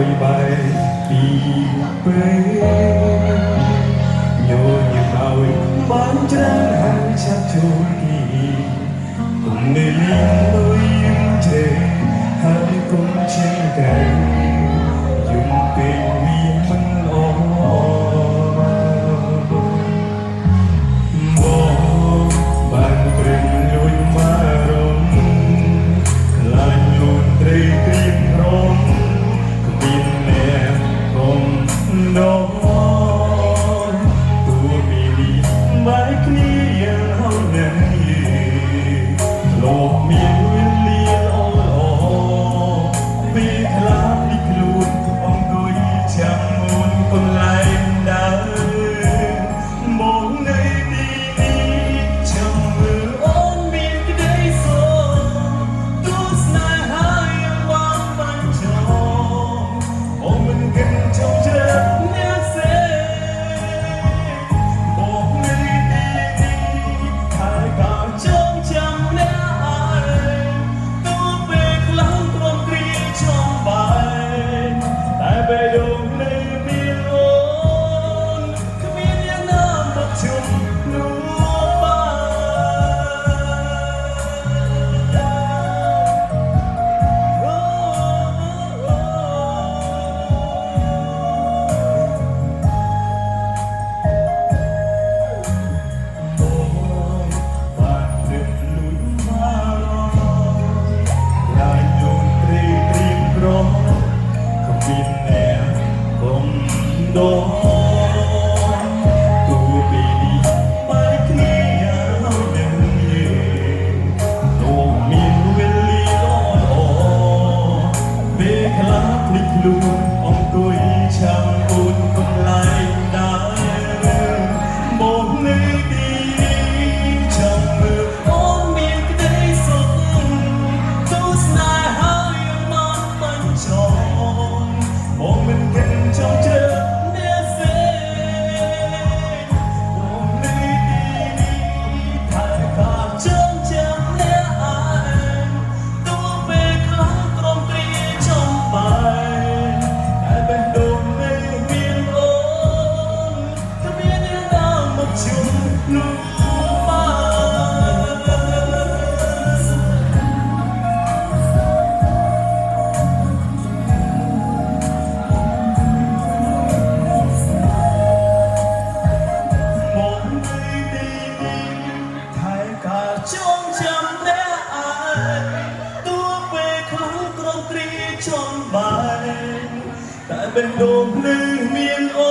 យបែកពីពេលញញឹមឲ្យបានច្រើនហើយឆាប់ចូលទីគុំនៅលៀងលុយជេហើយកុំឈៀងក្រៅយំពេកវាមិនល្អ មកបានព្រឹងលួចមករំខ្លាចលូនត្រីក្រៀមរំគ្មានអ្នកកុំដងទួមីលីបែកគ្នាយ៉ាងហោណាស់ធ្លាប់មានវេលាល្អល្អពេលខ្លះភ្លេចខ្លួនអង្គុយចាំមុនកន្លែងដើរមកនៅទីនេះចាំមើលអូនមានក្តីសុខទោះស្នេហាយ៉ាងបានបាញ់ចោលអូនមិនគិតចង់ជ្រើអ្នកសេមកនៅទីនេះហើយក៏ចងចាំអ្នកឯងទោះពេលខ្លះក្រុមគ្រាចំបែកតែពេលយំនៅមានអូនគ្មានអ្នកណាមកជុំនោះបាន បានព្រឹកលួចមករឡាយយូនត្រីត្រៀមក្រមគ្មានអ្នកកុំដងទូពីនេះបែកគ្នាហើយនឹងយេនោមានវេលាល្អល្អពេលខ្លះភ្លេចខ្លួនអង្គុយចាំអូនកន្លែងដើរមកនៅទីនេះចាំមើលអូនមានក្តីសុខទោះស្នេហាយ៉ាងបានបាញ់ចោលបងមិនគិតចង់ជឿអ្នកសេបងនៅទីនេះថាក៏ចងចាំអ្នកឯងទោះពេលខ្លះក្រុមគ្រាចំបែកតែបេះដូងនៅមានអូនគ្មានអ្នកណាមកជុំនោះបាន មកនៅទីនេះថែការចងចាំអ្នកឯងទោះពេលខ្លះក្រុមគ្រាចំបែកតែបេះដូងនៅមានអូ